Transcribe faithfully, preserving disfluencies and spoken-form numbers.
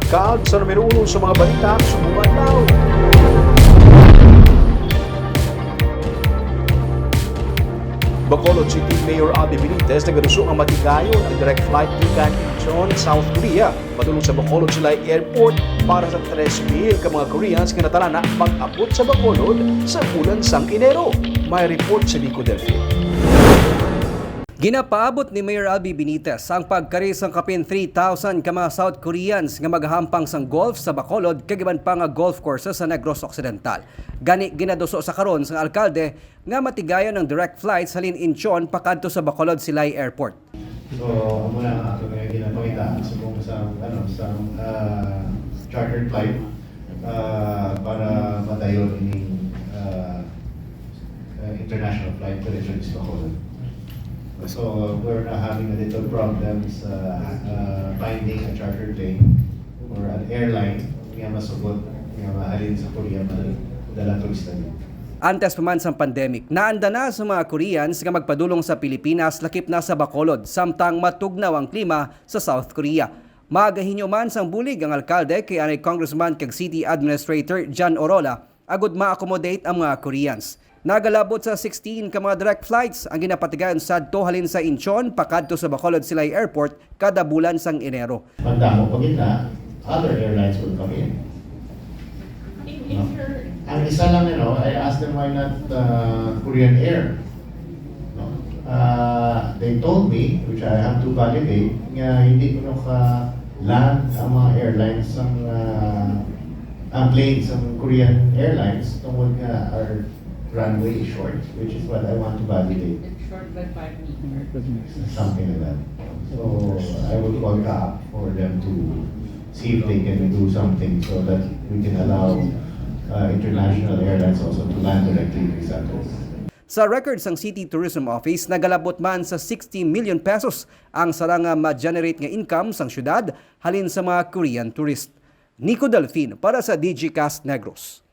Kag sa numero uno sa mga balita subong adlaw. Bacolod City Mayor Abby Benitez nagaduso nga matigayon ang direct flight gikan Incheon, South Korea, padulong sa Bacolod Silay Airport para sa tres mil ka mga Koreans nga natalana mag-abot sa Bacolod sa bulan sang Enero. May report si Nico Delfin. Ginapaabot ni Mayor Abby Benitez ang pagkari sang kapin three thousand ka mga South Koreans nga magahampang sang golf sa Bacolod kag iban pa nga golf courses sa Negros Occidental. Gani, ginaduso sa karon sang alkalde nga matigayon ang direct flights halin Incheon pakadto sa Bacolod Silay Airport. So, amo na ang ato nga ginapangita sa kung sa, ano, sa, ah, chartered flight, ah, para madayon ining, ah, ah, international flight diretso sa Bacolod. So, we're now having a little problems, ah, ah, finding a charter plane or an airline nga masugot nga mahalin sa Korea, madala turista dito. Antes pa man sang pandemic, naanda na sa mga Koreans nga magpadulong sa Pilipinas, lakip na sa Bacolod, samtang matugnaw ang klima sa South Korea. Magahinyo man sang bulig ang alkalde kay anay Congressman kag City Administrator John Orola agud ma-accommodate ang mga Koreans. Nagalabot sa sixteen ka mga direct flights ang ginapatigayon sadto halin sa Incheon pakadto sa Bacolod Silay Airport kada bulan sang Enero. Magdamo pa gid na other airlines will come in. No? Ang isa lang, you know, I asked them why not, uh, Korean Air. No? Uh, they told me, which I have to validate, nga hindi kuno ka-land ang mga airlines sang, uh, ang plane sang Korean Airlines tungod nga our runway is short, which is what I want to validate. It's short by five meters. Something like that. So, I will call CAAP for them to see if they can do something so that we can allow, uh, international airlines also to land directly in Rizal. Sa record sang City Tourism Office, nagalabot man sa sixty million pesos ang sara nga ma-generate nga income sang syudad halin sa mga Korean tourist. Nico Delfin para sa Digicast Negros.